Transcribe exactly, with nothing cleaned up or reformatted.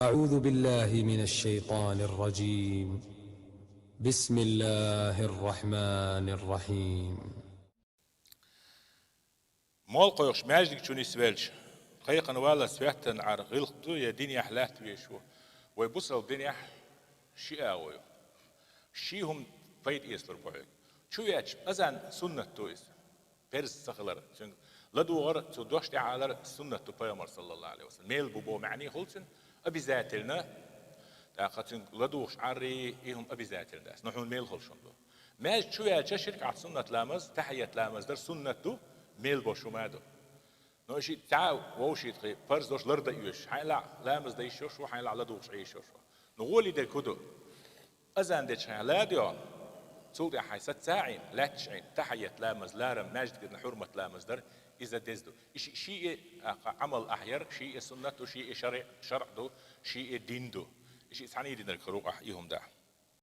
أعوذ بالله من الشيطان الرجيم. بسم الله الرحمن الرحيم. Молла кхойкхуш маьждиг чу нисвелча, кхайкхина валлалц хӀоьттина Ӏар гӀиллакх ду е динехь лаьтта везаш ву. Вай бусалба динехь ши агӀо ю. Ши хӀума пайда эцалур бу хьоьга. Чу веача, азан суннат ду иза. Парз ца хилар. Цуьнга ладугӀар, цу дош тӀехь алар суннат ду пайхамар, саллаллаху Ӏалайхи ва саллам. Мел бу боху маьӀна хуьлу цуьнан, обязательно. ТӀаккха цуьнга ладугӀуш Ӏарри, и хӀума обязательно дац. Но хьуна мел хуьлуш хӀума ду. Маьждиг чу веача, ши ракаӀат суннат ламаз, тахьият ламаз дар суннат ду, мел бохуш хӀума ду. Но и шиъ цхьа вовший тхи парз дош лардан оьшуш, хьайна лаахь ламаз дан йиш йолуш ву, хьайна лаахь ладугӀуш Ӏе йиш йолуш ву. Но гӀоле дерг хӀун ду? Азан дечу хенахь ладоьгӀна, цул тӀаьхьа хьайн саца а Ӏийна, лаьтташ Ӏийна, тахьият ламаз, ларам, маьждигна хьурмат ламаз дар, иза деза ду. И шиъ, шиъ а, а, Ӏамал ахьа яр, шиъ а суннат ду, шиъ а шарӀ, шарӀ ду, шиъ а дин ду. И шиъ цхьаьний динарг хир ву ахьа, и хӀума дахь.